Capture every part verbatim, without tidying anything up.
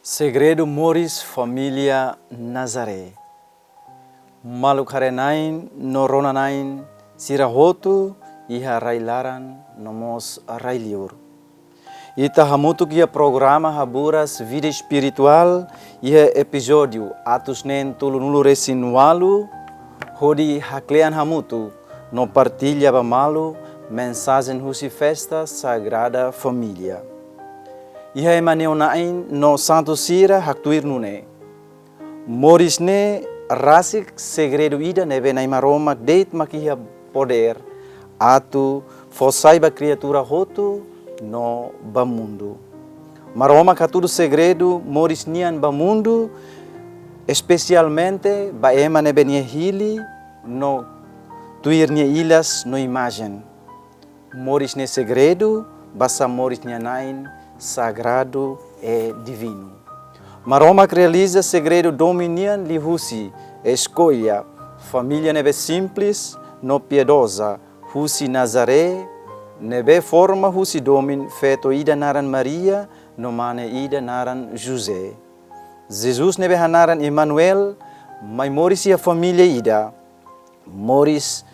Segredu moris família Nazaré. Maluk haree-na'in no rona-na'in sira hotu iha rai-laran no mós rai-liur. Ita hamutuk iha programa Haburas Vida Espirituál iha epizódiu atus neen tolunulu-resin-ualu, hodi haklean hamutuk no partilla ba malu mensajen husi festa Sagrada Família. Iha ema neon-na'in no santu sira haktuir nune'e: Moris ne'e rasik segredu ida ne'ebé Na'i Maromak de'it mak iha podér atu fó sai ba kriatura hotu no ba mundu. Maromak hatudu segredu moris nian ba mundu, espesialmente ba ema ne'ebé nia hili no tuir nia ilas no imajen. Moris ne'e segredu, basá moris nia na'in sagradu i divinu. Maromak realiza segredu domin nian liuhusi eskolla família ne'ebé simples no piedoza husi Nazaré, ne'ebé forma husi domin feto ida naran Maria no mane ida naran José. Jesus ne'ebé hanaran Emanuel, mai moris iha família ida. Moris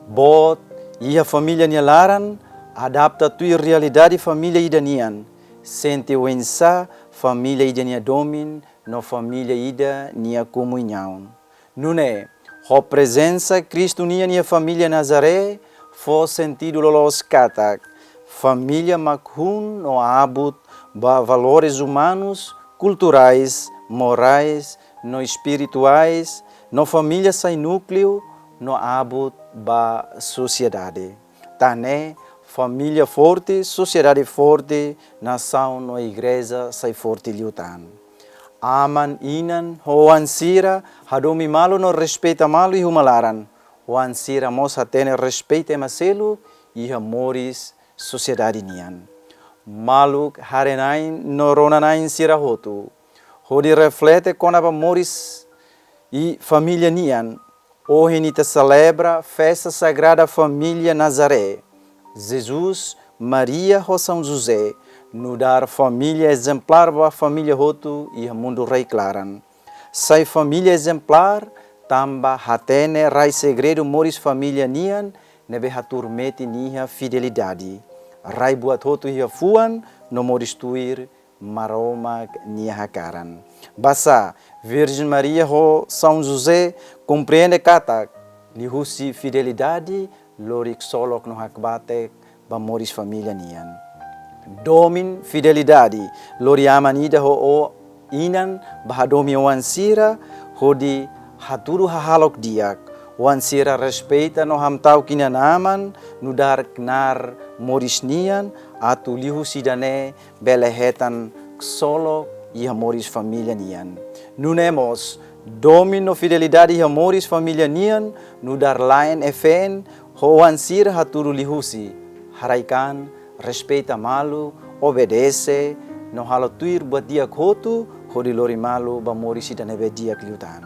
boot iha família nia laran, adapta tuir realidade família ida nian, sente oinsá família ida nia domin no família ida nia komuñaun. Nune'e, ho prezensa Kristu nian iha família Nazaré, fó sentidu loloos katak família mak hun no abut ba valores umanus, kulturais, morais no espirituais, no família sai núkleu no abut ba sosiedade. Tan ne'e, família forte, sosiedade forte, nasaun no igreja sai forte liután. Aman, inan ho oan sira hadomi malu no respeita malu iha uma laran. Oan sira mós hatene respeita ema seluk iha moris sosiedade nian. Maluk haree-na'in no rona-na'in sira hotu, hodi reflete kona-ba moris família nian, ohin ita selebra festa Sagrada Família Nazaré. Jesus, Maria ho São José nu'udar família ezemplár ba família hotu iha mundu rai-klaran. Sai família ezemplár tanba hatene rai segredu moris família nian ne'ebé hatuur metin iha fidelidade. Rai buat hotu iha fuan no moris tuir Maromak nia hakaran. Basá Virjen Maria ho São José komprende katak liuhusi fidelidade lori ksolok no hakbatek ba moris família nian. Domin fidelidade lori aman ida ho inan ba hadomi oan sira hodi hatudu hahalok di'ak. Oan sira respeita no hamta'uk inan-aman nu'udar knaar moris nian, atu liuhusi ida-ne'e bele hetan ksolok iha moris família nian. Nune'e mós, domin no fidelidade iha moris família nian nu'udar la'en efeen ho oan sira hatudu liuhusi haraik-an, respeita malu, obedese no halo tuir buat di'ak hotu hodi lori malu ba moris ida ne'ebé di'ak liután.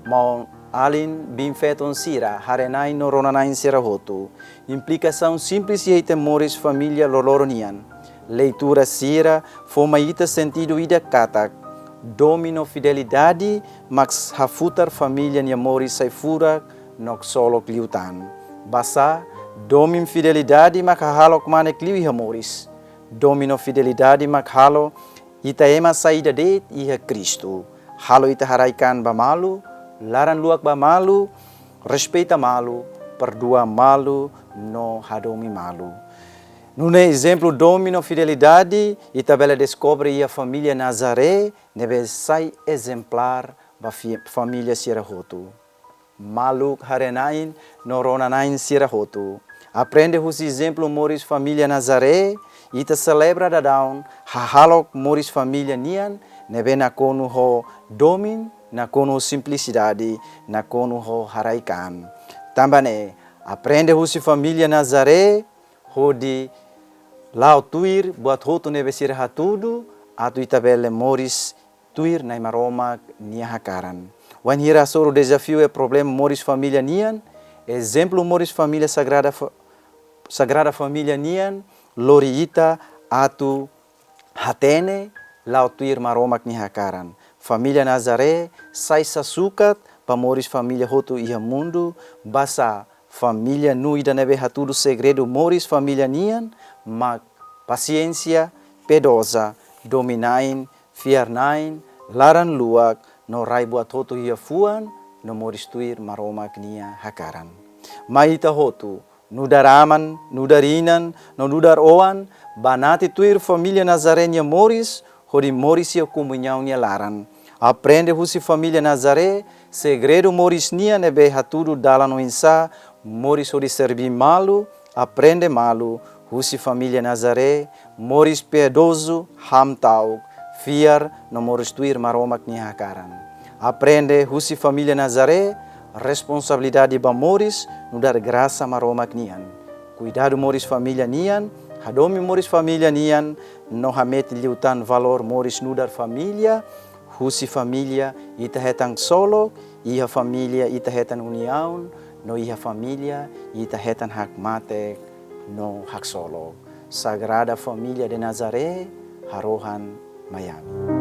Maun-alin, biin-feton sira, haree-na'in no rona-na'in sira hotu, implikasaun simples iha ita moris família loroloron nian. Leitura sira fó mai ita sentidu ida katak domin no fidelidade mak hafutar família nia moris sai furak no ksolok liután. Basá domin fidelidade mak hahalok manek liu iha moris. Domin no fidelidade mak halo ita ema sai ida de'it iha Kristu. Halo ita haraik-an ba malu, laran-luak ba malu, respeita malu, perdua malu no hadomi malu. Nune'e ezemplu domin no fidelidade ita bele deskobre iha família Nazaré ne'ebé sai ezemplár ba fi-, família sira hotu. Maluk haree-na'in no rona-na'in sira hotu, aprende husi ezemplu moris família Nazaré, ita selebra daudaun hahalok moris família nian ne'ebé nakonu ho domin, nakonu ho simplisidade, nakonu ho haraik-an. Tanba ne'e, aprende husi família Nazaré hodi la'o tuir buat hotu ne'ebé sira hatudu, atu ita bele moris tuir Na'i Maromak nia hakaran. Wainhira hasoru dezafiu i problema moris família nian, ezemplu moris família Sagrada Fa-, Sagrada Família nian lori ita atu hatene la'o tuir Maromak nia hakaran. Família Nazaré sai sasukat ba moris família hotu iha mundu, basá família no ida ne'ebé hatudu segredu moris família nian, mak pasiénsia, piedoza, domin-na'in, fiar-na'in, laran-luak, no rai buat hotu iha fuan, no moris tuir Maromak nia hakaran. Mai ita hotu, nu'udar aman, nu'udar inan, no nu'udar oan, banati tuir família Nazaré nia moris, hodi moris iha komuñaun nia laran. Aprende husi família Nazaré, segredu moris nian ne'ebé hatudu dalan oinsá moris hodi serbí malu, aprende malu husi família Nazaré, moris piedozu, hamta'uk, fiar no moris tuir Maromak nia hakaran. Aprende husi família Nazaré, responsabilidade ba moris nu'udar grasa Maromak nian. Kuidadu moris família nian, hadomi moris família nian, no hametin liután valór moris nu'udar família, husi família ita hetan ksolok, iha família ita hetan uniaun, no iha família ita hetan hakmatek no haksolok. Sagrada Família de Nazaré, harohan mai ami.